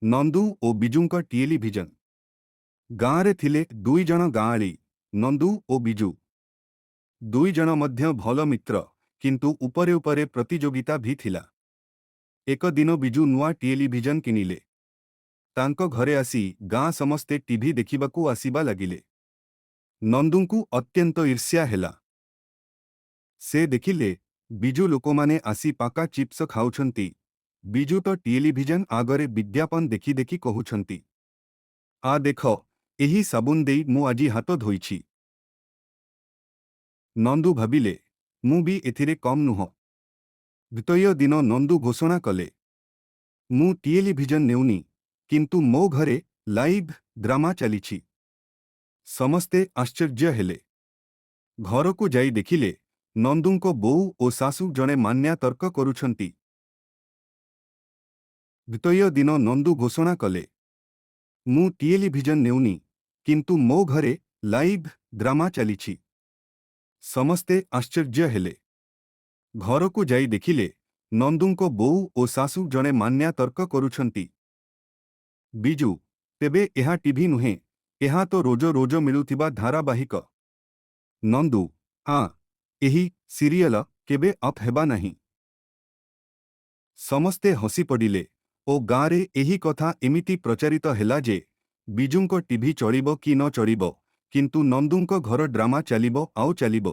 ନନ୍ଦୁ ଓ ବିଜୁଙ୍କ television. ଗାଁରେ ଥିଲେ ଦୁଇଜଣ ଗାଁଆଳି, ନନ୍ଦୁ ଓ ବିଜୁ। ଦୁଇଜଣ ମଧ୍ୟ ଭଲ ମିତ୍ର, କିନ୍ତୁ ଉପରେ ଉପରେ ପ୍ରତିଯୋଗିତା ବି ଥିଲା। ଏକ ଦିନ ବିଜୁ ନୂଆ ଟେଲିଭିଜନ କିଣିଲେ। ତାଙ୍କ ଘରେ ଆସି ଗାଁ ସମସ୍ତେ ଟିଭି ଦେଖିବାକୁ ଆସିବା ଲାଗିଲେ। ନନ୍ଦୁଙ୍କୁ ଅତ୍ୟନ୍ତ ଈର୍ଷ୍ୟା ହେଲା। ସେ ଦେଖିଲେ, ବିଜୁ ଲୋକମାନେ ଆସି ପାକା ଚିପ୍ସ ଖାଉଛନ୍ତି, ବିଜୁ ତ ଟେଲିଭିଜନ ଆଗରେ ବିଜ୍ଞାପନ ଦେଖି ଦେଖି କହୁଛନ୍ତି, "ଆ ଦେଖ, ଏହି ସାବୁନ ଦେଇ ମୁଁ ଆଜି ହାତ ଧୋଇଛି।" ନନ୍ଦୁ ଭାବିଲେ, ମୁଁ ବି ଏଥିରେ କମ୍ ନୁହଁ। ଦ୍ୱିତୀୟ ଦିନ ନନ୍ଦୁ ଘୋଷଣା କଲେ, "ମୁଁ ଟେଲିଭିଜନ ନେଉନି, କିନ୍ତୁ ମୋ ଘରେ ଲାଇଭ୍ ଡ୍ରାମା ଚାଲିଛି।" ସମସ୍ତେ ଆଶ୍ଚର୍ଯ୍ୟ ହେଲେ। ଘରକୁ ଯାଇ ଦେଖିଲେ, ନନ୍ଦୁଙ୍କ ବୋଉ ଓ ଶାଶୁ ଜଣେ ମାନ୍ୟା ତର୍କ କରୁଛନ୍ତି। ଦ୍ୱିତୀୟ ଦିନ ନନ୍ଦୁ ଘୋଷଣା କଲେ, "ମୁଁ ଟେଲିଭିଜନ ନେଉନି, କିନ୍ତୁ ମୋ ଘରେ ଲାଇଭ୍ ଡ୍ରାମା ଚାଲିଛି।" ସମସ୍ତେ ଆଶ୍ଚର୍ଯ୍ୟ ହେଲେ। ଘରକୁ ଯାଇ ଦେଖିଲେ, ନନ୍ଦୁଙ୍କ ବୋଉ ଓ ଶାଶୁ ଜଣେ ମାନ୍ୟା ତର୍କ କରୁଛନ୍ତି। ବିଜୁ, ତେବେ ଏହା ଟିଭି ନୁହେଁ, ଏହା ତ ରୋଜ ରୋଜ ମିଳୁଥିବା ଧାରାବାହିକ। ନନ୍ଦୁ, ଆଁ, ଏହି ସିରିଏଲ କେବେ ଅଫ୍ ହେବା ନାହିଁ। ସମସ୍ତେ ହସିପଡ଼ିଲେ ଓ ଗାଁରେ ଏହି କଥା ଏମିତି ପ୍ରଚାରିତ ହେଲା ଯେ ବିଜୁଙ୍କ ଟିଭି ଚଳିବ କି ନ ଚଳିବ, କିନ୍ତୁ ନନ୍ଦୁଙ୍କ ଘର ଡ୍ରାମା ଚାଲିବ ଆଉ ଚାଲିବ।